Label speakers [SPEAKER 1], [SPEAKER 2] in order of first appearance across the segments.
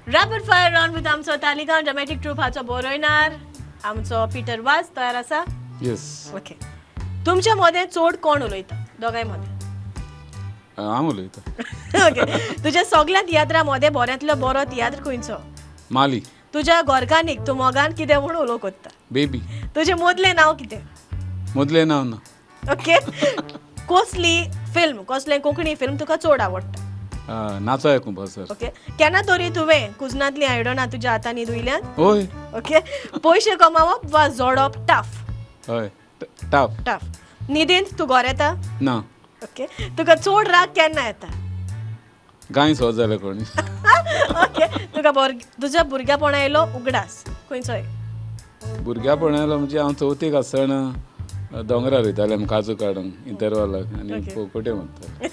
[SPEAKER 1] Rapid fire round with आमचो Taleigao dramatic troop हाचो बरोयणार आमचो पिटर वाज तयार आसा?
[SPEAKER 2] येस.
[SPEAKER 1] ओके, तुमच्या मदें चड कोण उलयता, दोगांय मदें?
[SPEAKER 2] हांव उलयता.
[SPEAKER 1] ओके, तुज्या सगळ्या तियात्रा मदें बऱ्यांतलो बरो तियात्र खंयचो?
[SPEAKER 2] माली.
[SPEAKER 1] तुज्या घरकान्नीक तूं मोगान कितें म्हूण उलोवंक कोत्ता?
[SPEAKER 2] बेबी.
[SPEAKER 1] तुजें मदलें नांव कितें?
[SPEAKER 2] मदलें नांव ना.
[SPEAKER 1] ओके, कसली फिल्म, कसलें कोंकणी फिल्म तुका चड आवडटा?
[SPEAKER 2] नाचो आयकूं सर.
[SPEAKER 1] ओके, केन्ना तरी तुवें कुजनांतलीं आयदनां तुज्या हातांनी धुयल्यांत?
[SPEAKER 2] हय.
[SPEAKER 1] ओके, पयशे कमावप वा जोडप टफ?
[SPEAKER 2] हय, टफ.
[SPEAKER 1] टफ. न्हिदेंत तूं गोरेता?
[SPEAKER 2] ना.
[SPEAKER 1] ओके, तुका चड राग केन्ना येता?
[SPEAKER 2] गाय सोद जाल्यार कोणी.
[SPEAKER 1] ओके, तुका तुज्या भुरग्यापणा येयलो उगडास खंयचोय?
[SPEAKER 2] भुरग्यापणालो म्हणजे हांव चवथीक आसतना दोंगरार वयताले आमी काजू काडूंक इंटरवालाक आनी पोकोटे मारताले.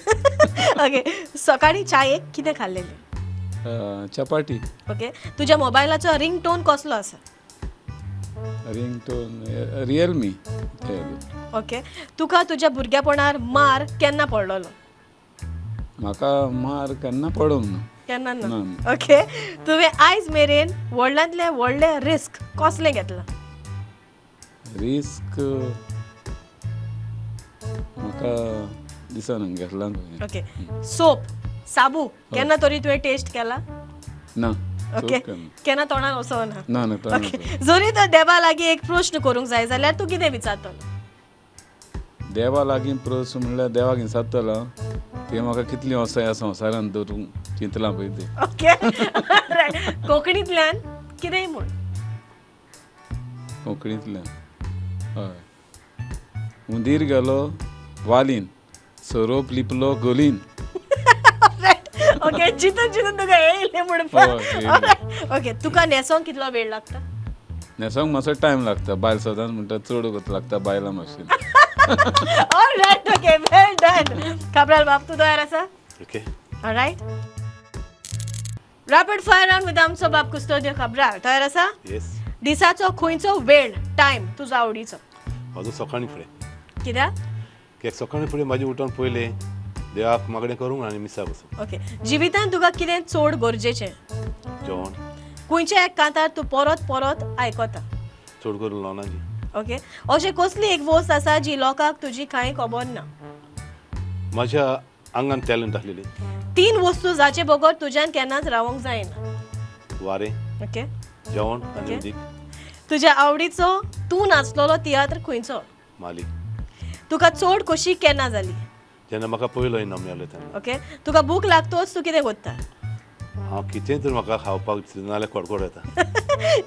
[SPEAKER 1] ओके, सकाळी चायेक कितें खाल्लेलें?
[SPEAKER 2] चपाटी.
[SPEAKER 1] ओके, तुज्या मोबायलाचो रिंग टोन कसलो आसा?
[SPEAKER 2] Ring tone Realme.
[SPEAKER 1] Okay, तुका तुज्या भुरग्यापणार मार केन्ना पडलेलो?
[SPEAKER 2] म्हाका मार केन्ना पडूंक ना.
[SPEAKER 1] केन्ना ना?
[SPEAKER 2] ना.
[SPEAKER 1] ओके, तुवें आयज मेरेन व्हडल्यांतलें व्हडलें रिस्क कसलें घेतलां?
[SPEAKER 2] रिस्क म्हाका दिसना घेतला खंय.
[SPEAKER 1] ओके, सोप साबू केन्ना तरी तुवें टेस्ट केला?
[SPEAKER 2] ना.
[SPEAKER 1] ओके.
[SPEAKER 2] चोप केन्ना.
[SPEAKER 1] केन्ना तोंडान वचना?
[SPEAKER 2] ना ना, तोंडान.
[SPEAKER 1] ओके, जरी तर देवा लागीं एक प्रश्न करूंक जाय जाल्यार तूं कितें विचारतलो?
[SPEAKER 2] देवा लागीं प्रस्न म्हणल्यार देवाक विचारतलो ते म्हाका कितलीं वर्सां ह्या संवसारान दवरूंक चिंतलां पळय तें.
[SPEAKER 1] ओके, कोंकणींतल्यान कितेंय म्हूण.
[SPEAKER 2] कोंकणींतल्यान, हय. हुंदीर गेलो वालीन, सोरोप लिपलो गोलीन.
[SPEAKER 1] ओके, चिंतून चिंतून तुका येयलें म्हणपाक.
[SPEAKER 2] हय, येयलें.
[SPEAKER 1] ओके, तुका न्हेसोंक कितलो वेळ लागता?
[SPEAKER 2] न्हेसोंक मातसो टायम लागता. बायल सदांच म्हणटा, चड वगत लागता बायलां भाशेन.
[SPEAKER 1] Alright, okay, well done. Cabral बाब, तूं तयार आसा?
[SPEAKER 3] Okay.
[SPEAKER 1] Alright, rapid fire round with आमचो बाब कुस्तोदियो काब्राल, तयार आसा?
[SPEAKER 3] येस.
[SPEAKER 1] दिसाचो खंयचो वेळ, टायम तुजो आवडीचो?
[SPEAKER 3] म्हाजो सकाळी फुडें.
[SPEAKER 1] कित्याक?
[SPEAKER 3] कित्याक सकाळी फुडें म्हाजें उठोन पयलें देवाक मागणें करूंक आनी मिसाक वचूंक.
[SPEAKER 1] ओके, जिवितांत तुका कितें चड गरजेचें?
[SPEAKER 3] जेवण.
[SPEAKER 1] खंयच्या एक कांतार तूं परत परत आयकता?
[SPEAKER 3] चड करून लोनाची.
[SPEAKER 1] ओके, अशें कसली एक वस्त आसा जी लोकांक तुजी कांय खबर ना?
[SPEAKER 3] म्हाज्या आंगान टॅलंट आसलेली.
[SPEAKER 1] तीन वस्तू जाचे बगर तुज्यान केन्नाच रावंक जायना?
[SPEAKER 3] वारें, जेवण आनी उदीक.
[SPEAKER 1] तुज्या आवडीचो तूं नाचलेलो तियात्र खंयचो?
[SPEAKER 3] माली.
[SPEAKER 1] तुका चड खोशी केन्ना जाली?
[SPEAKER 3] जेन्ना म्हाका पयलो इनाम मेळ्ळो तेन्ना.
[SPEAKER 1] ओके, तुका भूक लागतोच तूं कितें करता?
[SPEAKER 3] हांव कितेंय तर म्हाका खावपाक दिसता, नाजाल्यार कडकड येता.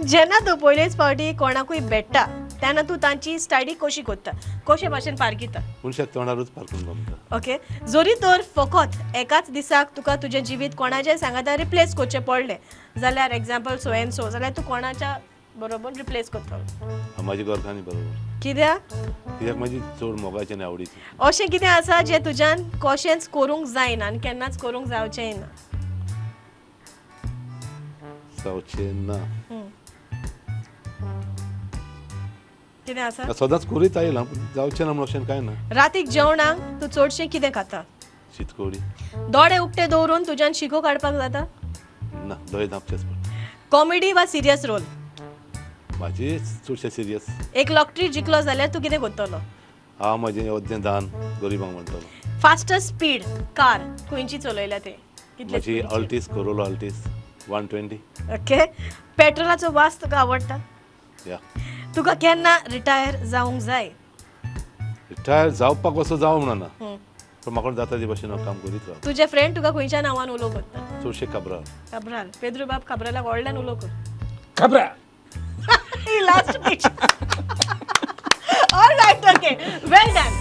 [SPEAKER 1] जेन्ना तूं पयलेच फावटी कोणाकूय भेट्टा तेन्ना तूं तांची स्टडी कशी करता, कशे भाशेन पारखिता?
[SPEAKER 3] मनशाक तोंडारूच पारखून जमता.
[SPEAKER 1] ओके, जरी तर फकत एकाच दिसाक तुका तुजें जिवीत कोणाचें सांगाता रिप्लेस करचें पडलें जाल्यार, एग्जाम्पल सो एन सो, जाल्यार तूं कोणाच्या बरोबर रिप्लेस करतलो?
[SPEAKER 3] हांव म्हाजी घरकान्नी बरोबर.
[SPEAKER 1] कित्याक?
[SPEAKER 3] कित्याक म्हाजी चड मोगाची आनी आवडीची.
[SPEAKER 1] अशें कितें आसा जें तुज्यान कशेंच करूंक जायना आनी केन्नाच करूंक जावचेंय ना?
[SPEAKER 3] जावचें ना?
[SPEAKER 1] कितें आसा?
[SPEAKER 3] सदांच करीत आयलां, पूण जावचें ना म्हणून अशें कांय ना.
[SPEAKER 1] रातीक जेवणाक तूं चडशें कितें खाता?
[SPEAKER 3] शीतकोडी.
[SPEAKER 1] दोळे उक्ते दवरून तुज्यान शिको काडपाक जाता?
[SPEAKER 3] ना, दोळे धांपचेच पडटा.
[SPEAKER 1] कॉमेडी वा सिरियस रोल?
[SPEAKER 3] म्हाजी चडशें सिरियस.
[SPEAKER 1] एक लॉटरी जिखलो जाल्यार तूं कितें करतलो?
[SPEAKER 3] हांव म्हजें अद्दें दान गरिबांक म्हणटलो.
[SPEAKER 1] फास्टस्ट स्पीड कार खंयची चलयल्या ते कितले?
[SPEAKER 3] म्हजी अल्टीस, कोरोला अल्टीस 120.
[SPEAKER 1] ओके, पेट्रोलाचो वास तुका आवडटा?
[SPEAKER 3] या.
[SPEAKER 1] तुका केन्ना रिटायर जावंक जाय?
[SPEAKER 3] रिटायर जावपाक असो जावं म्हणना, पूण म्हाका जाता ते भशेन हांव काम करीत राव.
[SPEAKER 1] तुजे फ्रेंड तुका खंयच्या नांवान उलो करता?
[SPEAKER 3] चडशे काब्राल.
[SPEAKER 1] काब्राल. पेद्रू बाब, काब्रालाक व्हडल्यान उलो कर.
[SPEAKER 2] खबरा.
[SPEAKER 1] Last picture. All right, okay, well done.